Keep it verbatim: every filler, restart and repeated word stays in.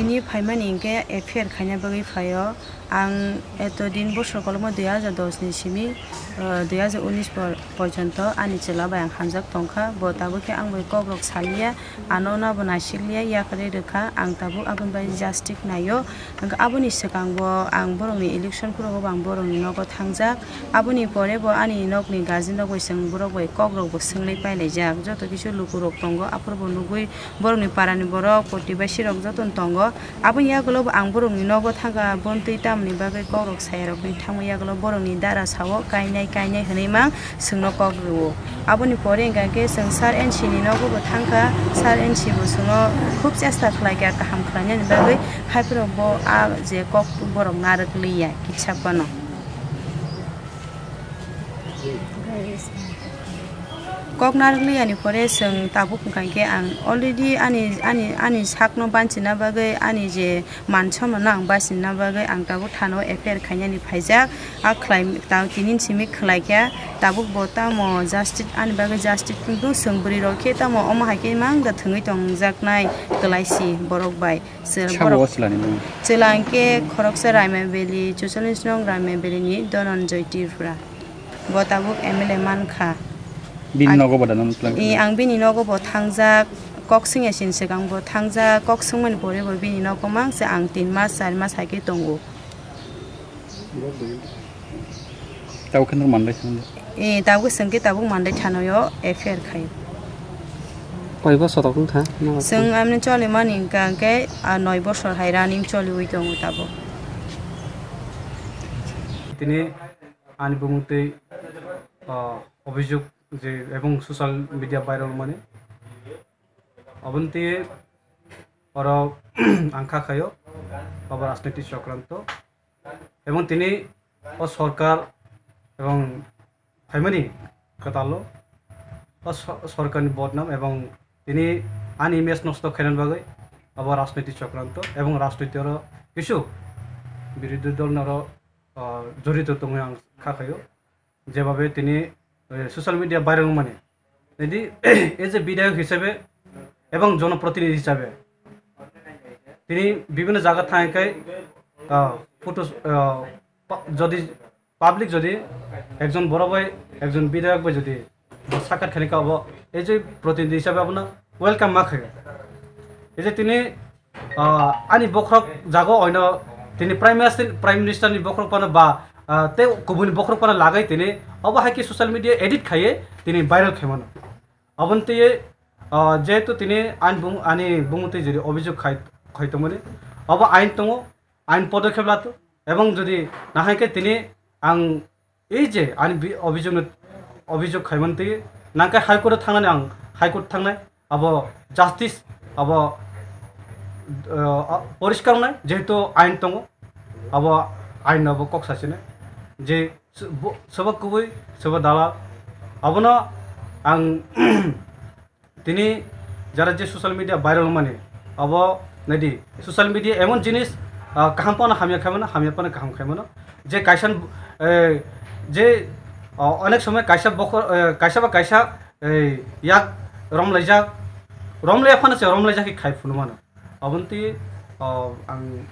Ni phaimani hinkhe F I R khaina bagwi phaio. Ang eto din bosor kolokma dui hajar dos ni simi, eh, dui hajar unis por-, porjonto ani chwla bai ang hamjak tongkha. Bo tabuk khe ang bai kokrok saliya, ano nabo naisikliya, yakarwi rwkha. Ang tabuk aboni bai justice naio. Hwnkhe aboni swkang bo ang borokni election phuru bo ang borokni nogo thangjak. Aboni pore bo ani nokni guardian rok bai chwng borok bai kokrok bo swngwi pailaijak. Joto kisu lukurok tongo, aphuru bo nugwi borokni parani borok, protibasi rok joto no tongo. Aboni yagulo bo ang borokni nogo thangkha, bontwi tamoni bagwi kokrok sayarokni thangma yagulo borokni dara sao kainai kainai hwnwi mang chwngno kok rwo. Aboni pore hwnkha khe chwng Sir N C ni nogo bo thangkha, Sir N C bo chwngno khub chesta khlaikha kaham khlainani bagwi, haiphuru bo a je kok borok narwk liya kitsa phano. Kok narwk liyani pore chwng tabuk hwnkha khe ang already ani, ani, ani sakno banchina bagwi, ani je man somano ang bachina bagwi ang tabuk thano F I R khainani phaijak. A khlai ta tini simi khlai kha, tabuk bo tamo justice ani bagwi justice tongthu, chwng bwrwi rok khe tamo omo hai khe mang da thwngwi tongjaknai kwlai si borok bai. Chwla Sabo borok o chwlani mung? Chwla hwnkhe khoroksa Raima Valley, chuchollis nong Raima Valley ni Dhananjoy Tripura. Bo tabuk M L A mankha. Bini Ang, nogo bo da nang tlang? I, ang bini nogo bo thangjak, kok swngya sini swkang bo thangjak, kok swngmani pore bo bini nogo mang se ang tin mas, char mas hai khe tongo. Tabuk khe nwng mandai thangdi. E, tabuk swngkhe tabuk mandai thanoyo F I R khai. Koi bosor rok wngkha? Chwng amni cholimani hwnkha hwnkhe, a, noi bosor hai running choliwi tongo tabuk. Tini ani bumung twi, o, obhijog je ebong social media viral mani. Oboni twi oro ang kha khaio, obo rajniti chokranto. Ebong tini o sorkar ebong phaimani kwtalo o so-, sorkarni bodnam ebong tini ani image nosto khainani bagwi obo rajniti chokranto ebong rajniti oro kisu birodhi dol noro, ah, jorito tongwi ang kha khaio. Jebabe tini, eh, social media viral wngmani. Nidi, as a bidhayok hisabe ebong jonoprotinidhi hisabe tini bibhinno jaga thangwi khai, ah, photos, ah, pa-, jodi public jodi ekjon borok bai ekjon bidhayok bai jodi bo sakat khaini kha bo as a protinidhi hisabe abono welcome ma khaio. As a tini, ah, ani bokhorok jago oino tini Prime Minister, Prime Minister ni bokhorok phano ba, ah, tei kubuni bokhorok phano lagwi tini obo hai khe social media edit khaiwi tini viral khaimano. Aboni twi, ah, jehetu tini ani bung-, ani bumung twi jodi obhijog khai, khai tongmani, obo ain tongo, ain podokhep lato, ebong jodi nahai khe tini ang ei je ani bi-, obhijogno, obhijog khaimani twi nangkhe High Court o thangnani ang High Court thangnai, abo justice, abo, ah, poriskar wngnai, jehetu ain tongo, abo ain no bo kok sachinai, je s-, bo-, sobo kubui, sobo dalal, abono ang tini jara je social media viral wngmani, abo naidi, social media emon jinis, ah, kaham phano hamya khaimano, hamya phano kaham khaimano. Je kaisa, eh, je, ah, onek somoy kaisa bokhor, eh, kaisa ba kaisa, eh, yak romlaijak, romlaiya phano se romlaijak khe khai phunukmano. Aboni twi, ah, ang